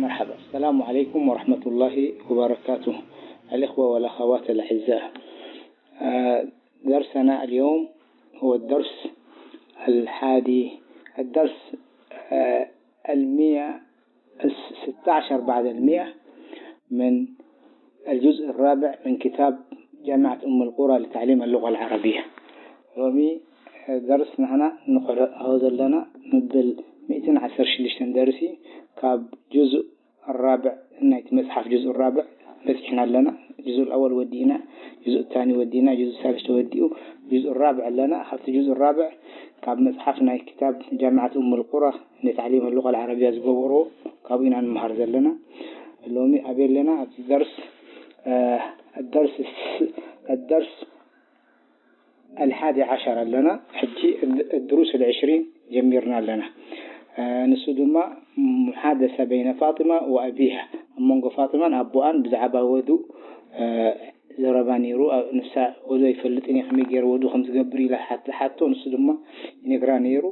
مرحبا، السلام عليكم ورحمة الله وبركاته. الإخوة والأخوات الأعزاء، آه، درسنا اليوم هو الدرس الحادي، الدرس، آه، المية، الستة عشر بعد المية من الجزء الرابع من كتاب جامعة أم القرى لتعليم اللغة العربية. ሎሚ ደርስ ንሕና ንቕርኦ ዘለና ምብል ሚእትን ዓሰርተ ሽዱሽተን ደርሲ ካብ ጁዝእ ራብዕ ናይቲ መጽሓፍ ጁዝእ ራብዕ በጺሕና ኣለና። ጁዝእ ኣወል ወዲእና፣ ጁዝእ ታኒ ወዲእና፣ ጁዝእ ሳልስ ተወዲኡ፣ ጁዝእ ራብዕ ኣለና። ካብቲ ጁዝእ ራብዕ ካብ መጽሓፍ ናይ ክታብ ጃምዓት ኡሙል ቁራ ንታዕሊም ኣሉቃ ኣልዓረብያ ዝገበርዎ ካብኡ ኢና ንመሃር ዘለና። ሎሚ ኣበይ ኣለና? ኣብዚ ደርስ፣ እ፣ ኣደርስ፣ ኣደርስ ኣልሓዲ ዓሸር ኣለና። ሕጂ ኣድ-፣ ኣድሩስ ኣልዕሽሪን ጀሚርና ኣለና። እ፣ ንሱ ድማ ሙሓደሰ በይነ ፋጢማ ወኣቢሃ፣ ኣብ መንጎ ፋጢማን ኣቦኣን ብዛዕባ ወዱእ፣ እ፣ ዘረባ ነይሩ። ኣ-፣ ንሳ ወዱእ ኣይፈልጥን እየ፣ ከመይ ገይረ ወዱእ ከም ዝገብር ኢላ ሓት-፣ ሓቶ፣ ንሱ ድማ ይነግራ ነይሩ።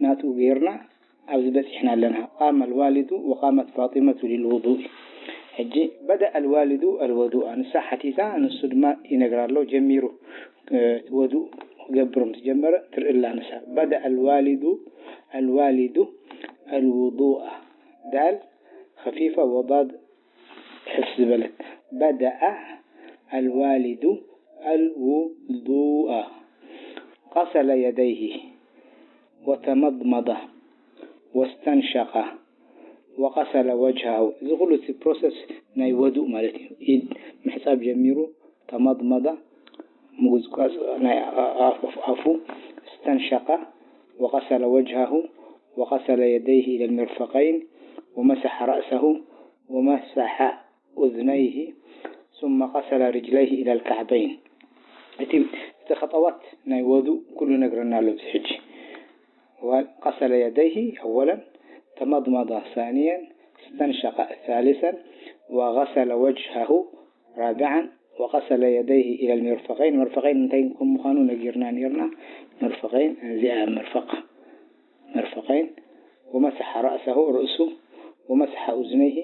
ናቱ ገይርና ኣብዚ በጺሕና ኣለና። ቃመ ኣልዋሊዱ ወቃመት ፋጢመቱ ሊልውዱእ። ሕጂ በደአ ኣልዋሊዱ ኣልወዱእ፣ ንሳ ሓቲታ፣ ንሱ ድማ ይነግራ ኣሎ። ጀሚሩ፣ እ፣ ወዱእ ክገብር ምስ ጀመረ ትርኢ ኣላ ንሳ። በደአ ኣልዋሊዱ ኣልዋሊዱ ኣልውዱእ። ዳል ከፊፋ ወዳድ ሕፍ ዝበለት። በደአ ኣልዋሊዱ ኣልውዱእ። ቀሰለ የደይሂ ወተመድመደ ወስተንሸቀ ወቀሰለ ወጅሃሁ። እዚ ኩሉ እቲ ፕሮሰስ ናይ ወዱእ ማለት እዩ። ኢድ ምሕጻብ ጀሚሩ፣ ተመድመደ፣ ምጉዝጓዝ ናይ ኣፍ-፣ ኣፍ-፣ ኣፉ፣ እስተንሸቀ ወቀሰለ ወጅሃሁ ወቀሰለ የደይሂ ኢለል ሚርፈቀይን ወመሰሐ ረእሰሁ ወመሰሐ ኡዝነይሂ ሱመ ቀሰለ ርጅለይሂ ኢለል ካዕበይን። እቲ፣ እቲ ኸጠዋት ናይ ወዱእ ኩሉ ነግረና ኣሎ ኣብዚ ሕጂ። ወ-፣ ቀሰለ የደይሂ ኣወለን፣ ተመድመደ ሳንየን፣ እስተንሸቀ ሳልሰን፣ ወቀሰለ ወጅሀሁ ራብዓን፣ ወቀሰለ የደይሂ ኢለል ሚርፈቀይን። መርፈቀይን እንታይ ከም ምዃኑ ነጊርና ኔርና። መርፈቀይን፣ እዚኣ መርፈቅ። መርፈቀይን ወመሰሐ ረእሰሁ ርእሱ ወመሰሐ ኡዝነይሂ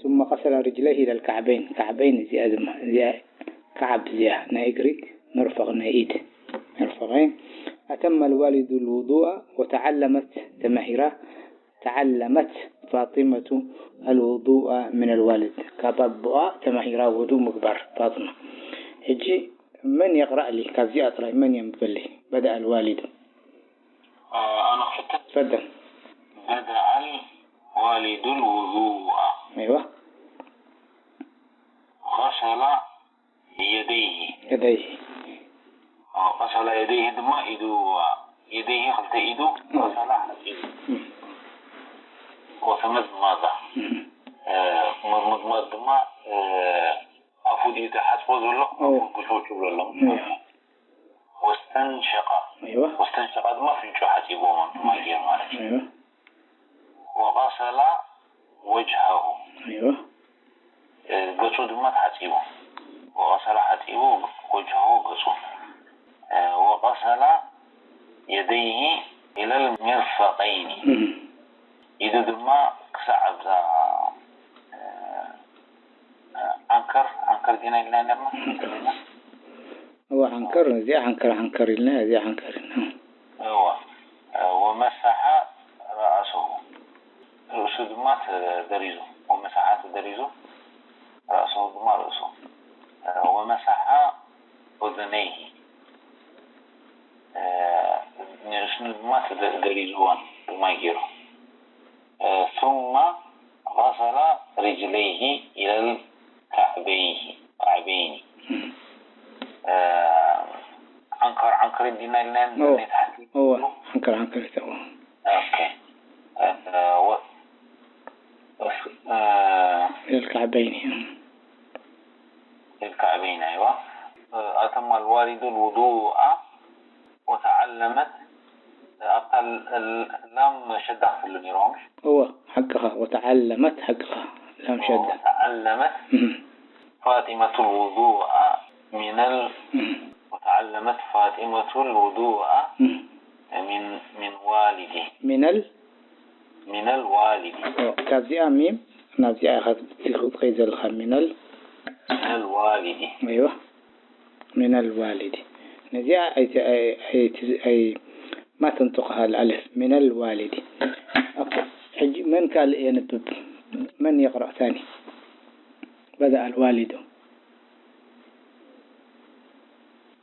ሱመ ቀሰለ ርጅለይሂ ኢለል ካዕበይን። ካዕበይን እዚኣ ድማ፣ እዚኣ ከዓብ እዚኣ ናይ እግሪ መርፈቅ ናይ ኢድ መርፈቀይን። أتم الوالد الوضوء وتعلمت ተማሂራ تعلمت فاطمة الوضوء من الوالد። ካብ ኣቦኣ ተማሂራ ውዱእ ምግባር ፋጥማ። ሕጂ መን የቕራእ ሊ? ካብዚኣ ጥራይ መን የንብበለይ? بدأ الوالد. ኣነ ክፍትን። تفضل. بدأ الوالد الوضوء. أيوة. غسل يديه. يديه. غسل يديه ድማ ኢዱ፣ የደይሂ ክልተ ኢዱ፣ غسل ሓፂቡ። ወተመድመደ። መድመድማድ ድማ ኣፉ ድዩ ዝሓፅቦ ዘሎ? ኣፉ ግጭው ክብሎ ኣሎ። ወስተንሸቀ። ወስተንሸቀ ድማ ፍንጩ ሓፂብዎ ማይ ገይሩ ማለት እዩ። ወቀሰላ ወጅሃሁ። ገፁ ድማ ተሓፂቡ። ወቀሰላ ሓፂቡ፣ ወጅሃሁ ገፁ። ወቀሰላ የደይሂ ኢለል ሚርፈቀይኒ። ኢዱ ድማ ክሳዕ ኣብዛ ዓንከር፣ ዓንከር ዲና ኢልና ነርና? እዋ ዓንከር፣ እዚኣ ዓንከር፣ ዓንከር ኢልና፣ እዚኣ ዓንከር ኢልና። እዋ። ወመሰሐ ረእሰሁ። ርእሱ ድማ ተደሪዙ። ወመሰሐ ተደሪዙ። ረእሰሁ ድማ ርእሱ። ወመሰሐ ኡዝነይሂ። ንእስኑ ድማ ተደ-፣ ደሪዝወን ብማይ ገይሩ። ثم غسل رجليه إلى الكعبين، كعبين. ዓንከር ዓንከር እንዲና ኢልና ናይ ታሕቲ። እወ፣ ዓንከር ዓንከር ይተው። ኦኬ። ወ-፣ إلى الكعبين. الكعبين، أيوة. أتم الوالد الوضوء وتعلمت، ኣብታ ል-፣ ል-፣ ላም ሸዳ ክፍሉ ነይሮም። እወ፣ ሓቅኻ፣ ወተዓለመት፣ ሓቅኻ፣ ላም ሸዳ። وتعلمت እህ። فاطمة الوضوء من ال-، እህ። وتعلمت فاطمة الوضوء እህ። من، من والدي. ሚነል? من الوالد. እወ፣ ካብዚኣ ሚም ናብዚኣ ኢኻ ትኸይድ ዘለኻ። ሚነል الوالد ኣይዋ ሚነል ዋሊዲ። ነዚኣ ኣይ ኣይ ኣይ ማተንጥቕሃል ኣልፍ ሚነል ዋሊዲ። ኦኬ ሕጂ መን ካልእ የንብብ? መን የቕርእ ታኒ? በዳ ኣልዋሊዱ።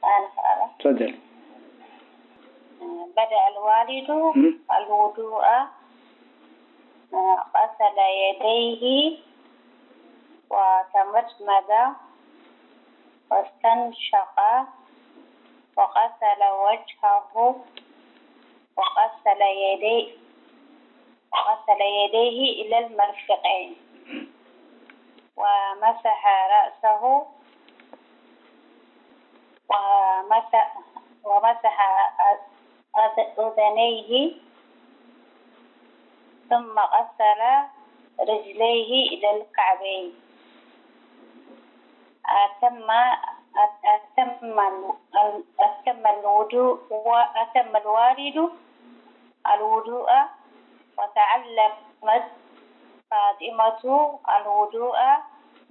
أنا خلاص. تفضل. بدأ الوالد مم. الوضوء، غسل يديه وتمضمض واستنشق وغسل وجهه وغسل يديه وغسل يديه إلى المرفقين ومسح رأسه ومسح ومسح أذ- أذنيه ثم غسل رجليه إلى الكعبين. أتم أتم أتم الوضوء وأتم الوالد الوضوء وتعلمت فاطمة الوضوء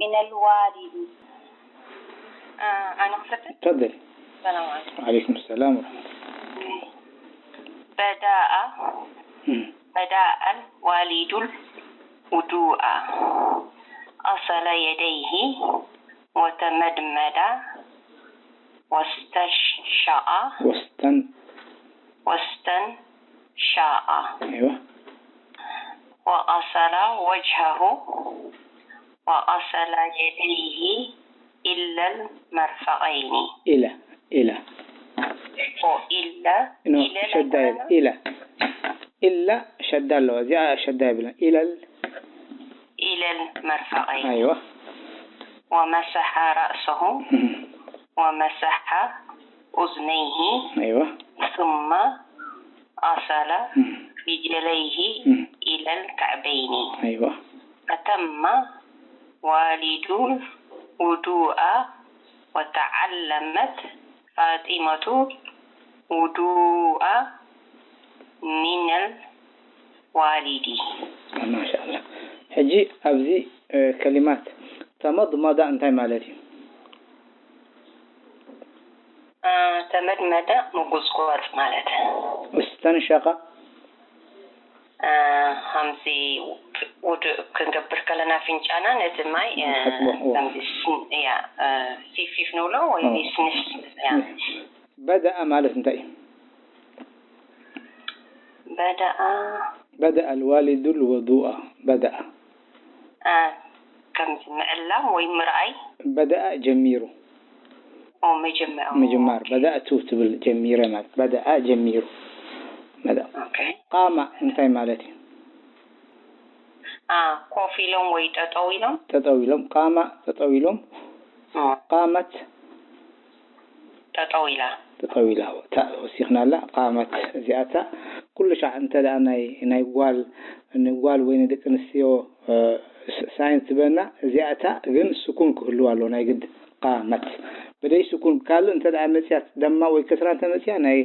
من الوالد. ኣነ ክፈትሕ تفضل. ሰላም ዓለይኩም وعليكم السلام ورحمة الله. بدأ مم. بدأ الوالد الوضوء غسل يديه وتمضمض واستنشق واستن واستنشق أيوة. وغسل وجهه وغسل يديه إلى المرفقين. إلى إلى وإلا إنه إلى شدة لا إلى إلا شدة له زي شدة بلا إلى ال- إلى المرفقين. أيوة. ومسح رأسه مم. ومسح أذنيه أيوة. ثم غسل مم. رجليه مم. إلى الكعبين. أيوة. أتم والد الوضوء وتعلمت فاطمة الوضوء من الوالد. ማሻኣላ። ሕጂ ኣብዚ ከሊማት ተመድመዳ እንታይ ማለት እዩ? ተመድመደ ምጉዝጓዝ ማለት። እስተንሸቐ ከምዚ ውዱእ ክንገብር ከለና ኣፍንጫና ነቲ ማይ ንሓጽቦ፣ እዎ። ከምዚ ስን- እያ ሲፊፍ ንብሎ ወይ እዎ። ስንፍ እያ። በደኣ ማለት እንታይ እዩ? በደኣ በደኣ ኣልዋሊዱ ልወዱኣ በደኣ ከምዚ ምዕላም ወይ ምርኣይ በደኣ ጀሚሩ ኦ መጀመር ምጅማር በደእቱ ትብል ጀሚረ ማለት በደኣ ጀሚሩ በደኣ ኦኬ ቃማ እንታይ ማለት እዩ? አ ኮፍ ኢሎም ወይ ጠጠው ኢሎም ጠጠው ኢሎም ቃማ ጠጠው ኢሎም ኦ ቃመት ጠጠው ኢላ ጠጠው ኢላ ታእ ወሲኽናላ ቃመት እዚኣታ ኩሉ ሻዕ እንተ ደኣ ናይ ናይ ጓል ንጓል ወይ ንደቂ ኣንስትዮ ሳይንስ ትበና እዚኣታ ግን ስኩን ክህልዋ ኣለዎ ናይ ግድ ቃመት ብደይ ስኩን ካልእ እንተ ደኣ መፅያ ደማ ወይ ከስራ እንተ መፅያ ናይ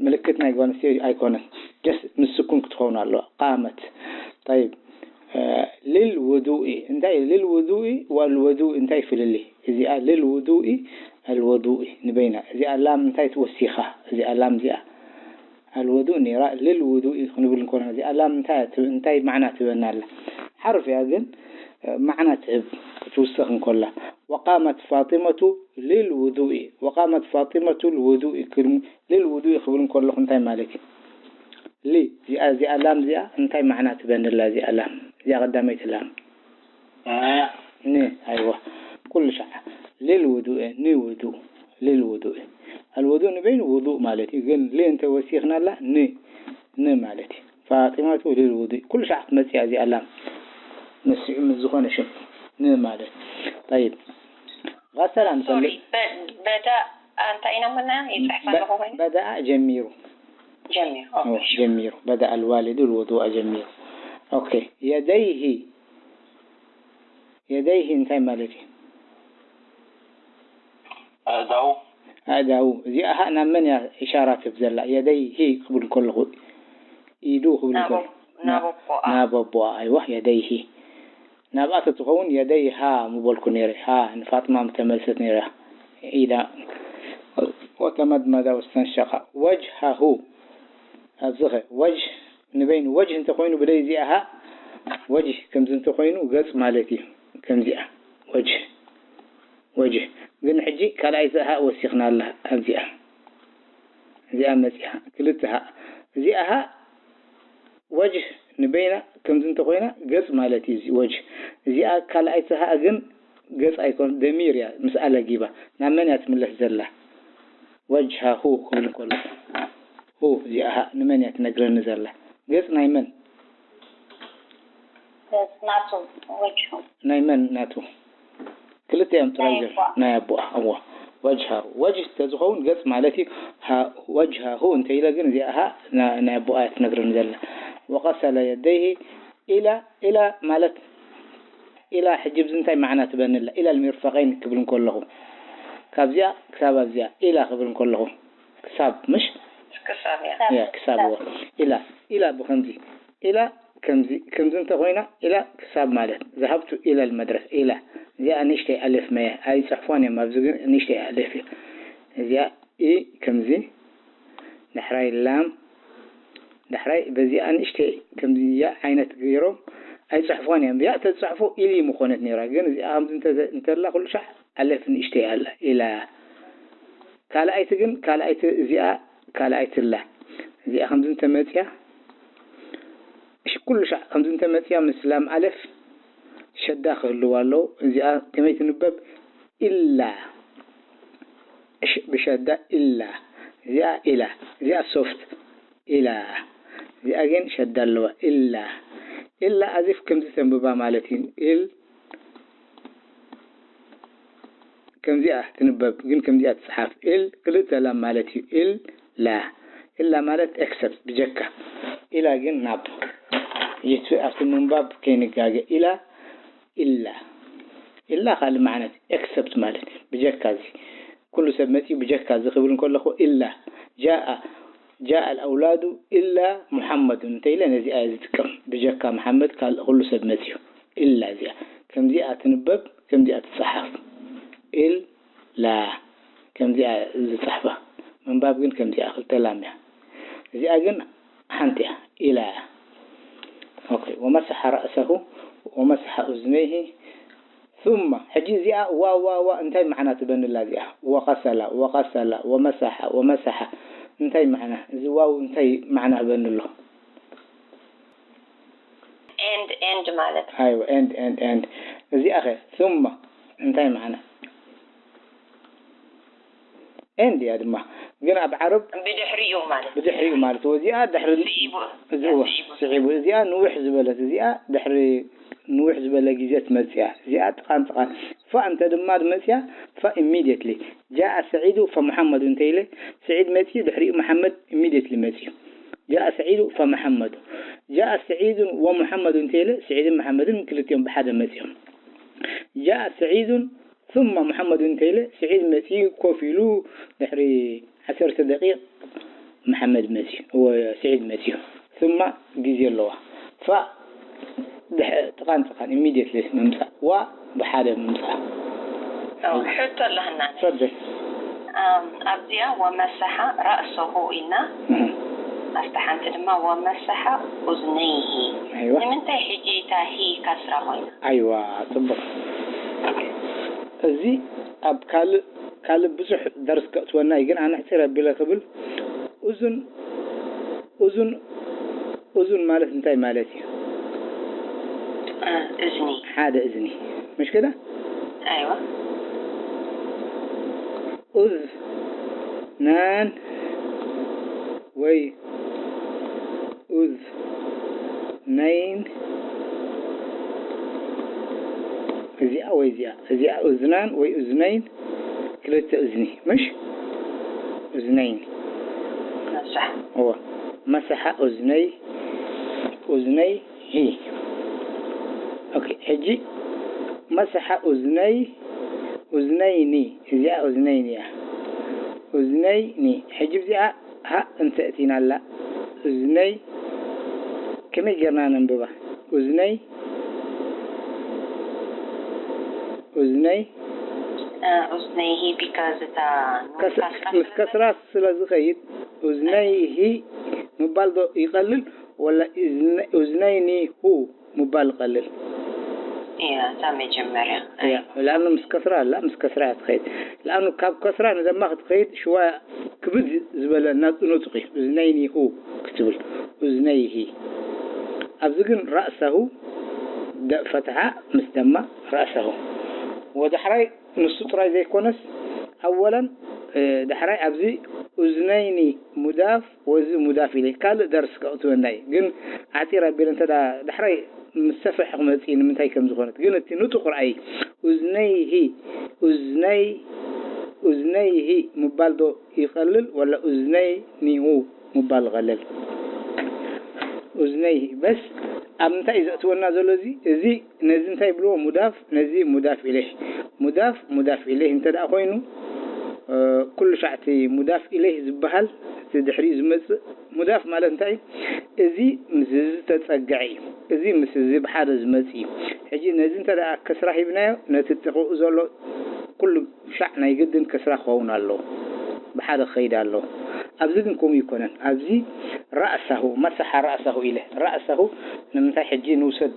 ምልክት ናይ ጓል ኣንስትዮ ኣይኮነን ጀስት ምስ ስኩን ክትኸውን ኣለዋ ቃመት طيب ልል ውዱኢ እንታይ ልል ውዱኢ ወል ውዱኢ እንታይ ፍልልይ እዚኣ ልል ውዱኢ ኣልወዱኢ ንበይና እዚኣ ላም እንታይ ትወሲኻ እዚኣ ላም እዚኣ ኣልወዱእ ነይራ ልል ውዱኢ ክንብል እንኮና እዚኣ ላም እንታይ እያ ትብ- እንታይ ማዕና ትበና ኣላ ሓርፍ እያ ግን ማዕና ትህብ ክትውሰኽ እንኮላ ወቃመት ፋጢመቱ ልል ውዱኢ ወቃመት ፋጢመቱ ልውዱኢ ክብል ልል ውዱኢ ክብል እንከለኹ እንታይ ማለት እዩ ሊ እዚኣ እዚኣ ላም እዚኣ እንታይ ማዕና ትበኒ ኣላ እዚኣ ላም እዚኣ ቀዳመይቲ ላም ን ኣይዋ ኩሉ ሻዕ ልል ውዱእ ን ውዱእ ልል ውዱእ ኣልውዱእ ንበይኑ ውዱእ ማለት እዩ ግን ል እንተ ወሲኽናላ ን ን ማለት እዩ ፋጢመቱ ልል ውዱእ ኩሉ ሻዕ ክትመፅእ እያ እዚኣ ላም ንስዑ ምስ ዝኾነ ሽም ን ማለት ጠይብ غسل ሶሪ ንፈልጥ በዳ እንታይ ኢና ምና ይፅሕፍ ኣለኹ ኮይኑ በደኣ ጀሚሩ ጀሚሩ ጀሚሩ በደኣ ልዋሊዱ ልውዱኣ ጀሚሩ ኦኬ የደይሂ የደይሂ እንታይ ማለት እዩ ኣእዳው ኣእዳው እዚኣ ኸዓ ናብ መን እያ ኢሻራ ትህብ ዘላ የደይሂ ክብል ከለኹ ኢዱ ክብል ከሎ ናብ ኣቦኣ ናብ ኣቦኣ ኣይዋ የደይሂ ናብኣ ተትኸውን የደይሃ ምበልኩ ነይረ። ሃ ንፋጥማ ምተመልሰት ነይራ። ኢዳ ወተመድመደ ወስተንሸቐ። ወጅሃሁ። ኣብዚኸ ወጅህ ንበይኑ ወጅህ እንተኾይኑ ብደይ እዚኣ ሃ ወጅህ ከምዚ እንተኾይኑ ገጽ ማለት እዩ። ከምዚኣ ወጅህ ወጅህ። ግን ሕጂ ካልኣይቲ ሃ ወሲኽና ኣላ ኣብዚኣ። እዚኣ መጺኣ ክልተ ሃ። እዚኣ ሃ ወጅህ ንበይና ከምዚ እንተኾይና ገጽ ማለት እዩ። እዚ ወጅህ እዚኣ ካልኣይቲ ሃ ግን ገጽ ኣይኮን፣ ደሚር እያ ምስኣ ለጊባ። ናብ መን እያ ትምለስ ዘላ? ወጅሃሁ ክብል ከሎ ሁ እዚኣ ሃ ንመን እያ ትነግረኒ ዘላ? ገጽ ናይ መን? ናቱ ወጅሁ ናይ መን ናቱ? ክልተ እዮም ጥራይ ናይ ዘሎ። ኣቦኣ። ናይ ኣቦኣ። እዋ ወጅሃሁ ወጅህ ተዝኸውን ገጽ ማለት እዩ። ሃ- ወጅሃሁ እንተኢለ ግን እዚኣ ሃ ና- ናይ ኣቦኣ እያ ትነግረኒ ዘላ። ወቀሰለ የደይሂ ኢላ ኢላ ማለት ኢላ ሕጂ ብዚ እንታይ ማዕና ትበኒ ኣላ? ኢላ ልሚርፈቀይን ክብል እንከለኹ ካብዚኣ ክሳብ ኣብዚኣ ኢላ ክብል እንከለኹ ክሳብ ምሽ ክሳብ እያ ያ ክሳብ እዋ ኢላ ኢላ ብከምዚ ኢላ ከምዚ ከምዚ እንተኮይና ኢላ ክሳብ ማለት ذهبت إلى المدرسة ኢላ እዚኣ ንእሽተይ ኣሌፍ መያ ኣይፅሕፎን እዮም ኣብዚ ግን ንእሽተይ ኣሌፍ እያ እዚኣ ኢ ከምዚ ዳሕራይ ላም ዳሕራይ በዚኣ ንእሽተይ ከምዚ እያ ዓይነት ገይሮም ኣይፅሕፎን እዮም እዚኣ ተፅሕፎ ኢሊ ምኮነት ነይራ ግን እዚኣ ከምዚ እንተ- እንተላ ኩሉ ሻዕ ኣሌፍ ንእሽተይ ኣላ ኢላ ካልኣይቲ ግን ካልኣይቲ እዚኣ ካልኣይቲ ኣላ እዚኣ ከምዚ እንተመፅያ እሺ ኩሉ ሻዕ ከምዚ እንተመፅያ ምስ ላም ኣለፍ ሸዳ ክህልዋ ኣለዎ እዚኣ ከመይ ትንበብ ኢላ እሺ ብሸዳ ኢላ እዚኣ ኢላ እዚኣ ሶፍት ኢላ እዚኣ ግን ሸዳ ኣለዋ ኢላ ኢላ ኣዚፍ ከምዚ ተንብባ ማለት እዩ ኢል ከምዚኣ ትንበብ ግን ከምዚኣ ትፅሓፍ እል ክልተ ላም ማለት እዩ እል ላ እላ ማለት except ብጀካ ኢላ ግን ናብ ይቱ ኣብቲ ምንባብ ከይንጋገ ኢላ ኢላ ኢላ ካልእ ማዕነት except ማለት ብጀካ እዚ ኩሉ ሰብ መፅዩ ብጀካ እዚ ክብል እንከለኹ ኢላ ጃኣ ጃኣ ኣውላዱ ኢላ ሙሓመዱ እንተኢለ ነዚኣ እየ ዝጥቀም ብጀካ መሓመድ ካልእ ኩሉ ሰብ መፅዩ ኢላ እዚኣ ከምዚኣ ትንበብ ከምዚኣ ትፀሓፍ ኢል ላ ከምዚኣ ዝፀሕፋ ምንባብ ግን ከምዚኣ ክልተ ላም እያ እዚኣ ግን ሓንቲ እያ ኢላ እያ ኦኬ ወመሰሐ ረእሰሁ ወመሰሐ ኡዝነይሂ ثم ሕጂ እዚኣ ዋው ዋው ዋው እንታይ ማዕና ትበኒ ኣላ እዚኣ ወቀሰላ ወቀሰላ ወመሰሐ ወመሰሐ እንታይ ማዕና እዚ ዋው እንታይ ማዕና ህበኒ ኣሎ and and ማለት ኣይወ and and and እዚኣ ኸ ثم እንታይ ማዕና and እያ ድማ ግን ኣብ ዓረብ ብድሕሪኡ ማለት ብድሕሪኡ ማለት እዎ እዚኣ ድሕሪ ስዒቡ እዚዎ ስዒቡ ስዒቡ እዚኣ ንውሕ ዝበለት እዚኣ ድሕሪ ንውሕ ዝበለ ግዜ ትመፅያ እዚኣ ጥቓን ጥቓን ፋ እንተ ድማ መፅያ ፋ immediately ጃኣ ሰዒዱ ፈሙሓመዱ እንተኢለ ስዒድ መፅዩ ድሕሪኡ መሓመድ immediately መፅዩ ጃኣ ሰዒዱ ፈመሓመዱ ጃኣ ሰዒዱን ወሙሓመዱ እንተኢለ ስዒድን መሓመድን ክልቲኦም ብሓደ መፅዮም ጃኣ ሰዒዱን ثم ሙሓመድ እንተኢለ ስዒድ መፅዩ ኮፍ ኢሉ ድሕሪ ዓሰርተ ደቂቕ መሓመድ መፅዩ እወ ስዒድ መፅዩ ثم ግዜ ኣለዋ ፋ ድሕ- ጥቓን ጥቓን immediately ምምፃእ ዋ ብሓደ ምምፃእ ሕቶ ኣለህና ፈደል ኣብዚኣ ወመሰሓ ራእሰሁ ኢልና ኣብቲ ሓንቲ ድማ ወመሰሓ ኡዝነይሂ ኣይዋ ንምንታይ ሕጂ እታ ሂ ካስራ ኮይና ኣይዋ ፅቡቕ እዚ ኣብ ካልእ ካልእ ብዙሕ ደርስ ከእትወና እዩ ግን ኣነ ሕፅር ኣቢለ ክብል እዙን እዙን እዙን ማለት እንታይ ማለት እዩ እዝኒ ሓደ እዝኒ ምሽ ከዳ ኣይዋ ኡዝ ናን ወይ ኡዝ ነይን እዚኣ ወይ እዚኣ እዚኣ ኡዝናን ወይ ኡዝነይን ክልተ እዝኒ ምሽ ኡዝነይን መሳሕ እዎ መሰሓ ኡዝነይ ኡዝነይ ሂ ኦኬ ሕጂ መሰሓ ኡዝነይ ኡዝነይኒ እዚኣ ኡዝነይኒ እያ ኡዝነይኒ ሕጂ እዚኣ ሃ እንተእቲና ኣላ እዝነይ ከመይ ጌርና ነንብባ እዝነይ እዝነይ እዝነይሂ because እታ ምስ ከስራ ስለ ዝኸይድ እዝነይሂ ምባል ዶ ይቐልል ወላ እዝነይኒሁ ምባል ይቐልል? እያ እታ መጀመርያ እያ። ለኣኑ ምስ ከስራ ኣላ ምስ ከስራ እያ ትኸይድ። ለኣኑ ካብ ከስራ ንደማ ክትኸይድ ሽዋ ክብድ ዝበለ ናጡ ነጡቕ እዩ። እዝነይኒሁ ክትብል እዝነይሂ። ኣብዚ ግን ራእሰሁ ፈትሓ ምስ ደማ ራእሰሁ ወዳሕራይ ንሱ ጥራይ ዘይኮነስ ኣወለን ዳሕራይ ኣብዚ እዝነይኒ ሙዳፍ ወዚ ሙዳፍ ኢለይ ካልእ ደርስ ከእትወና እዩ። ግን ዓፂር ኣቢለ እንተ ዳሕራይ ምስ ሰፍሐ ክመፅእ እዩ ንምንታይ ከም ዝኾነት። ግን እቲ ንጡቕ ርኣይ እዝነይሂ እዝነይ እዝነይሂ ምባል ዶ ይቐልል ወላ እዝነይኒሁ ምባል ይቐልል? እዝነይሂ በስ ኣብ ምንታይ እዩ ዘእትወና ዘሎ እዚ እዚ ነዚ እንታይ ይብልዎ ሙዳፍ ነዚ ሙዳፍ ኢለይህ ሙዳፍ ሙዳፍ ኢለይህ እንተ ደኣ ኮይኑ ኩሉ ሻዕ እቲ ሙዳፍ ኢለይህ ዝበሃል እቲ ድሕሪኡ ዝመፅእ ሙዳፍ ማለት እንታይ እዚ ምስ እዚ ዝተፀግዐ እዩ። እዚ ምስ እዚ ብሓደ ዝመፅእ እዩ። ሕጂ ነዚ እንተ ደኣ ከስራ ሂብናዮ ነቲ ጥቕኡ ዘሎ ኩሉ ሻዕ ናይ ግድን ከስራ ክኸውን ኣለዎ። ብሓደ ክኸይድ ኣለዎ። ኣብዚ ግን ከምኡ ይኮነን። ኣብዚ ራእሳሁ መሰሓ ራእሳሁ ኢለ ራእሳሁ ንምንታይ ሕጂ ንውሰድ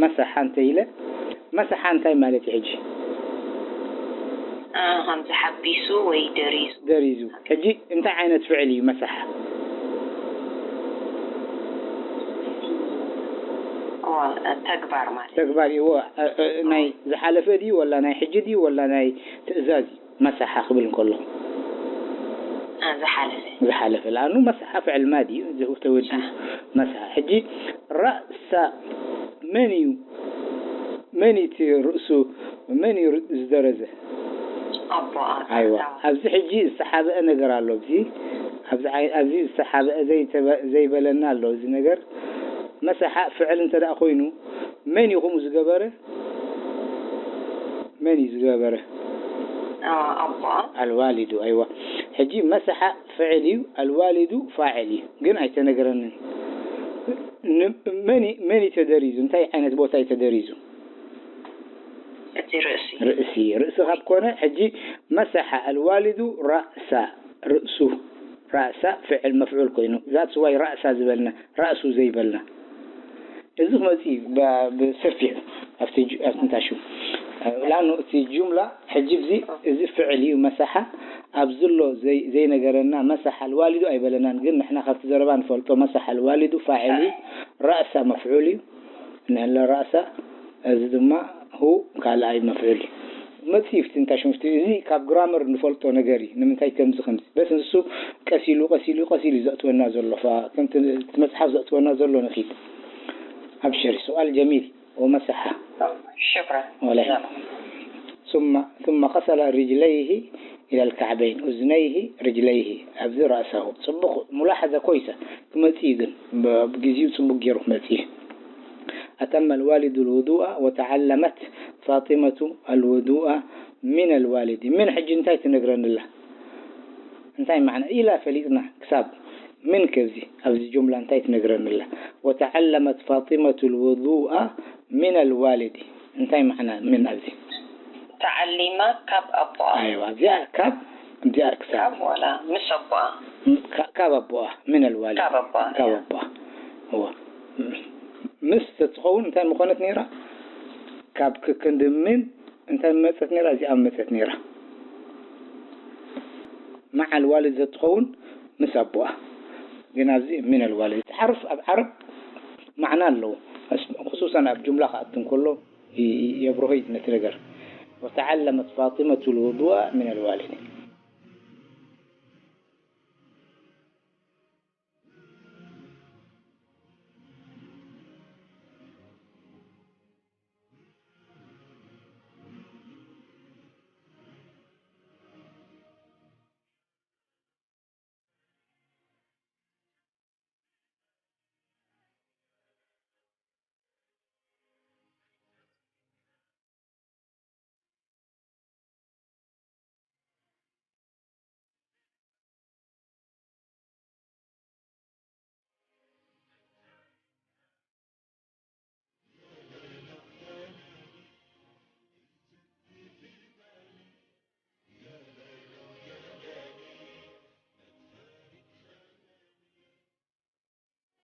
መሰሓ እንተ ኢለ መሰሓ እንታይ ማለት እዩ ሕጂ? ከምዚ ሓቢሱ ወይ ደሪዙ ደሪዙ። ሕጂ እንታይ ዓይነት ፍዕል እዩ መሰሓ? ተግባር ማለት ተግባር እዩ። ናይ ዝሓለፈ ድዩ ወላ ናይ ሕጂ ድዩ ወላ ናይ ትእዛዝ እዩ? መሰሓ ክብል እንከሎ ዝሓለፈ ዝሓለፈ ለኣኑ መሰሓ ፍዕል ማዲ እዩ ተወዲ መሰሓ። ሕጂ ራእሳ መን እዩ? መን እቲ ርእሱ መን እዩ ዝደረዘ? ኣቦኣ ኣይዋ ኣብዚ ሕጂ ዝተሓበአ ነገር ኣሎ። ኣብዚ ኣብዚ ዝተሓበአ ዘይበለና ኣሎ። እዚ ነገር መሰሓ ፍዕል እንተ ደኣ ኮይኑ መን እዩ ከምኡ ዝገበረ? መን እዩ ዝገበረ? ኣቦኣ ኣልዋሊዱ። ኣይዋ ሕጂ መሰሓ ፍዕል እዩ፣ ኣልዋሊዱ ፋዕል እዩ። ግን ኣይተነገረንን። መን እዩ ተደሪዙ? እንታይ ዓይነት ቦታ እዩ ተደሪዙ? እቲ ርእሲ ርእሲ ርእሲ ካብ ኮነ ሕጂ መሰሓ ኣልዋሊዱ ራእሳ ርእሱ ራእሳ ፍዕል መፍዑል ኮይኑ that's why ራእሳ ዝበልና ራእሱ ዘይበልና እዚ ክመፅእ እዩ ብሰፊሑ ኣብቲ እንታሹ ላኑ እቲ ጁምላ ሕጂ እዚ እዚ ፍዕል እዩ መሰሓ ኣብዚ ሎ ዘይነገረና መሰሓ ኣልዋሊዱ ኣይበለናን ግን ንሕና ካብቲ ዘረባ ንፈልጦ መሰሓ ኣልዋሊዱ ፋዕል እዩ ራእሳ መፍዑል እዩ ንህለ ራእሳ እዚ ድማ ሁ ካልኣይ መፍዑል እዩ። መፅኢ ፍቲ እንታይ ሽም ፍቲ እዚ ካብ ግራመር ንፈልጦ ነገር እዩ። ንምንታይ ከምዚ ከምዚ በስ ንሱ ቀስ ኢሉ ቀስ ኢሉ ቀስ ኢሉ እዩ ዘእትወና ዘሎ። ከምቲ እቲ መፅሓፍ ዘእትወና ዘሎ ንኺድ። ኣብሽሪ ሱኣል ጀሚል ወመሰሓ ሽክራ ወላ ثم ثم غسل رجليه إلى الكعبين أذنيه رجليه ኣብዚ رأسه ፅቡቕ ሙላሓዛ ኮይሰ ክመፅእ እዩ ግን ብግዜኡ ፅቡቕ ገይሩ ክመፅእ እዩ። أتم الوالد الوضوء وتعلمت فاطمة الوضوء من الوالد من ሕጂ እንታይ ትነግረኒ ኣላ እንታይ ማዕና ኢላ ፈሊጥና ክሳብ من ከዚ ኣብዚ ጁምላ እንታይ ትነግረኒ ኣላ وتعلمت فاطمة الوضوء من الوالد እንታይ ማዕና من ኣብዚ ተዓሊማ ካብ ኣቦኣ ኣይዋ እዚኣ ካብ እዚኣ ክሳብ ካብ ወላ ምስ ኣቦኣ ካብ ኣቦኣ من الوالد ካብ ኣቦኣ ካብ ኣቦኣ እዋ ምስ ተትኸውን እንታይ ምኾነት ነይራ ካብ ክክንዲ من እንታይ መፀት ነይራ እዚኣ መፀት ነይራ مع الوالد ዘትኸውን ምስ ኣቦኣ ግን ኣብዚ من الوالد እቲ ሓርፍ ኣብ ዓረብ ማዕና ኣለዎ خصوصا ኣብ ጁምላ ክኣቱ እንከሎ የብርሆ ነቲ ነገር وتعلمت فاطمة الوضوء من الوالد